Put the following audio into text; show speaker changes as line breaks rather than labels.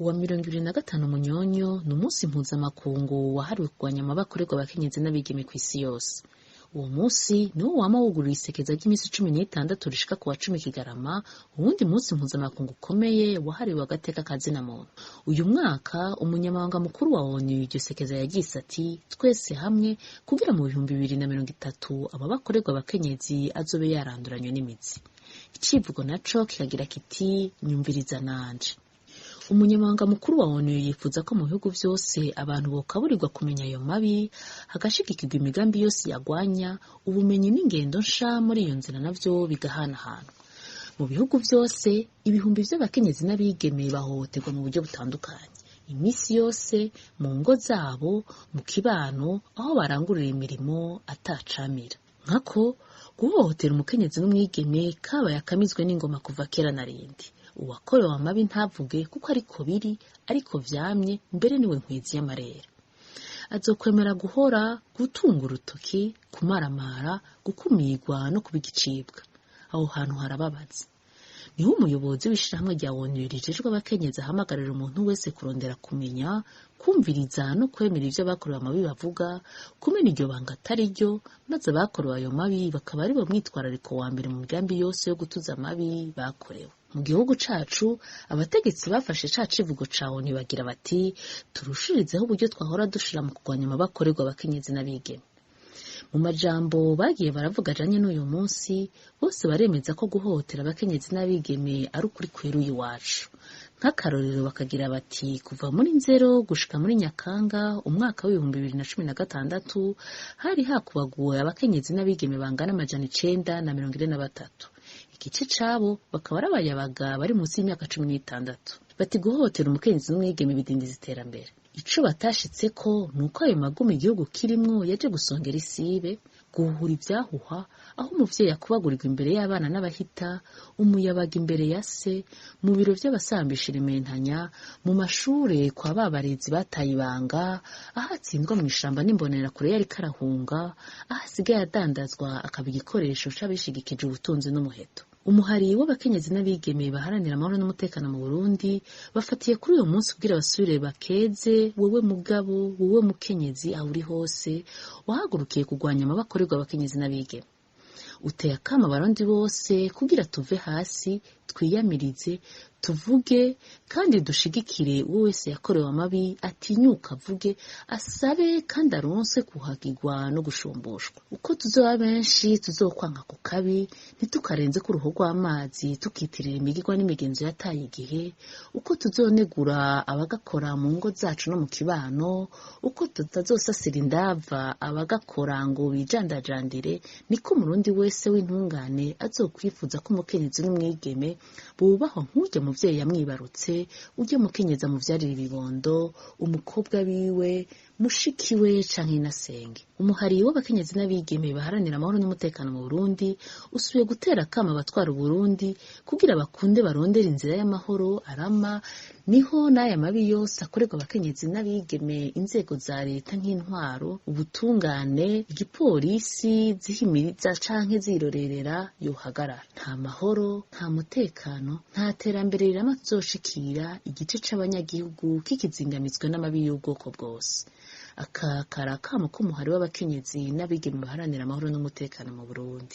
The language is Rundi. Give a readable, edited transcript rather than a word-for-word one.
Uwa 25 Munyonyo ni umunsi mpuzamakungu wahariwe kurwanya amabi akorerwa abakenyezi n'abigeme kw'isi yose. Uwo munsi niwo wama wuguruye isekeza ry'imisi 16 rishika kuwa 10 Kigarama, uwundi munsi mpuzamakungu ukomeye wahariwe agateka ka zina muntu. Uyu mwaka umunyamabanga mukuru wa ONU iryo sekeza yagize ati: "Twese hamwe kugira mu 2030 amabi akorerwa abakenyezi azobe yaranduranywe n'imizi." Icivugo naco kikagira kiti: "Nyumviriza nanje." Umunyamabanga mukuru wa ONU yifuza ko mu bihugu vyose abantu bokaburirwa kumenya ayo mabi, hagashigikirwa imigambi yose yagwanya, ubumenyi n'ingendo nsha muri iyo nzira navyo bigahanahanwa. Mu bihugu vyose, ibihumbi vy'abakenyezi n'abigeme bahohoterwa mu buryo butandukanye. Imisi yose, mu ngo zabo, mu kibano, aho barangurira imirimo atacamira. Nkako guhohotera umukenyezi n'umwigeme kabaye akamizwe n'ingoma kuva kera na rindi. Uwakorewe amabi ntavuge kuko ariko biri, ariko vyamye, mbere niwe nkwizi y'amarere. Azokwemera guhora, gutunga urutoki, kumaramara, gukumirwa no kuba igicibwa. Aho hantu harababaza. Niho umuyobozi w'ishirahamwe rya ONU rijejwe abakenyezi ahamagarira umuntu wese kurondera kumenya, kumviriza no kwemera ivyo abakorewe amabi bavuga, kumena iryo banga atari ryo, maze abakorewe ayo mabi bakaba aribo mwitwarariko wa mbere mu migambi yose yo gutuza amabi bakorewe. Mu gihugu cacu, abategetsi bafashe ca civugo ca ONU bagira bati: "Turushirizeho uburyo twahora dushira mu kurwanya amabi akorerwa abakenyezi n'abigeme." Mu majambo bagiye baravuga ajanye n'uyu munsi, bose baremeza ko guhohotera abakenyezi n'abigeme ari ukuri kweruye iwacu. Nk'akarorero bakagira bati: kuva muri Nzero gushika muri Nyakanga umwaka w'2016 hari hakubaguwe abakenyezi n'abigeme bangana 943. Igice cabo bakaba ari abayabaga bari munsi y'imyaka 16. Bati guhohotera umukenyezi n'umwigeme bidindiza iterambere. Ico batashitseko nuko ayo magume igihugu kirimwo yaje gusongera isibe, guhuhura ivyahuha, aho umuvyeyi akubagurirwa imbere y'abana n'abahita, umuyabaga imbere ya se, mu biro vy'abasambisha irementanya, mu mashure kwa ba barezi bataye ibanga, aho atsindwa mw'ishamba n'imbonerakure yariko arahunga, aho asigaye adandazwa akaba igikoresho c'abishigikije ubutunzi n'umuheto. Umuhari w'abakenyezi n'abigeme baharanira amahoro n'umutekano mu Burundi bafatiye kuri uyu munsi kugira basubire bakeze wewe mugabo, wewe mukenyezi aho uri hose wahagurukiye kurwanya amabi akorerwa abakenyezi n'abigeme. Uteye akamo abarundi bose kugira tuve hasi, twiyamirize, tuvuge kandi dushigikire uwo wese yakorewe amabi, atinyuka avuge, asabe kandi aronse kuhagirwa no gushumbushwa. Uko tuzoba benshi tuzokwanka ku kabi, ntitukarenze ku ruhu rw'amazi tukitirira imigirwa n'imigenzo yataye igihe, uko tuzonegura abagakora mu ngo zacu no mu kibano, uko tutazosasira indava abagakora ngo bijandajandire, niko umurundi wese w'intungane azokwifuza ko umukenyezi n'umwigeme bubahwa nk'urya muvyeyi yamwibarutse, urya mukenyezi amuvyarira ibibondo, umukobwa wiwe, mushiki we canke inasenge. Umuhari w'abakenyezi n'abigeme baharanira amahoro n'umutekano mu Burundi usubiye gutera akamo abatwara Uburundi kugira bakunde barondere inzira y'amahoro arama, niho n'aya mabi yose akorerwa abakenyezi n'abigeme inzego za leta nk'intwaro, ubutungane, igipolisi zihimiriza canke zirorerera yohagarara. Nta mahoro, nta mutekano, nta terambere rirama tuzoshikira igice c'abanyagihugu kikizingamizwe n'amabi y'ubwoko bwose. Aka kari akamo k'umuhari w'abakenyezi n'abigeme baharanira amahoro n'umutekano mu Burundi.